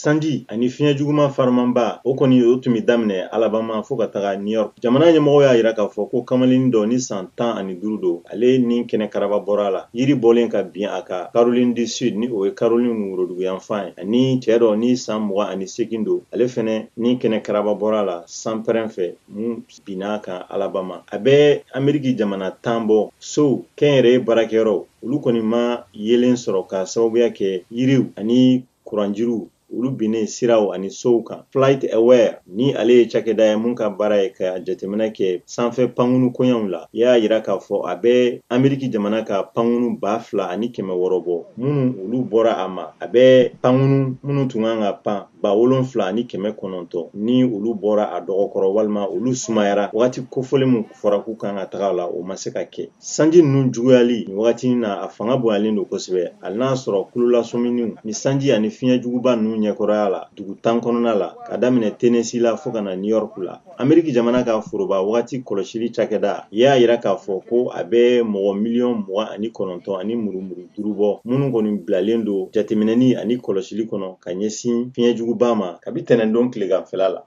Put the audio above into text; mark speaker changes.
Speaker 1: Sanji ani fiɲɛ juguman farimanba, o kɔni o tun bɛ daminɛ Alabama fo ka taga New York. Jamana ɲɛmɔgɔ y'a jira k'a fɔ ko kamalennin dɔ ni san 15 don, ale ni kɛnɛ karaba bɔra a la, yiri bɔlen ka bin a kan Caroline du Sud, ni o ye Caroline woroduguyanfan ye, ani cɛ dɔ ni san 28 don, ale fɛnɛ ni kɛnɛ karaba bɔra a la sanpɛrɛn fɛ mun binna a kan Alabama. A bɛ Ameriki jamana 10 bɔ. Sow, kɛnyɛrɛye baarakɛyɔrɔw, olu kɔni ma yeelen sɔrɔ ka sababuya kɛ yiriw ani kuranjiriw olu binnen siraw ani sow kan. Flight Aware, ni ale ye cakɛda ye mun ka baara ye ka jateminɛ kɛ sanfɛ pankunu koɲɛw la, y'a jira k'a fɔ a bɛ Ameriki jamana ka pankunu 2600 bɔ, minnu olu bɔra a ma. A bɛ pankunu minnu tun kan ka pan 7900, ni olu bɔra a dɔgɔkɔrɔ walima olu sumayara wagati kofɔlen min fɔra k'u kan ka taga la, o ma se ka kɛ. Sanji ninnu juguyali nin wagati na, a fanga bonyalen don kosɛbɛ, hali n'a sɔrɔ kulolasɔminiw ni sanji ani fiɲɛ juguba ninnu ɲɛkɔrɔya la dugu 10 kɔnɔna la, ka daminɛ Tennessee la fo ka na New York la. Ameriki jamana ka foroba wagati kɔlɔsili cakɛda y'a jira k'a fɔ ko a bɛ mɔgɔ miliyɔn 29 ani murumuru duuru bɔ, minnu kɔni bilalen don jateminɛni ani kɔlɔsili kɔnɔ ka ɲɛsin fiɲɛ juguba ma kabi tɛnɛndon tileganfɛla la.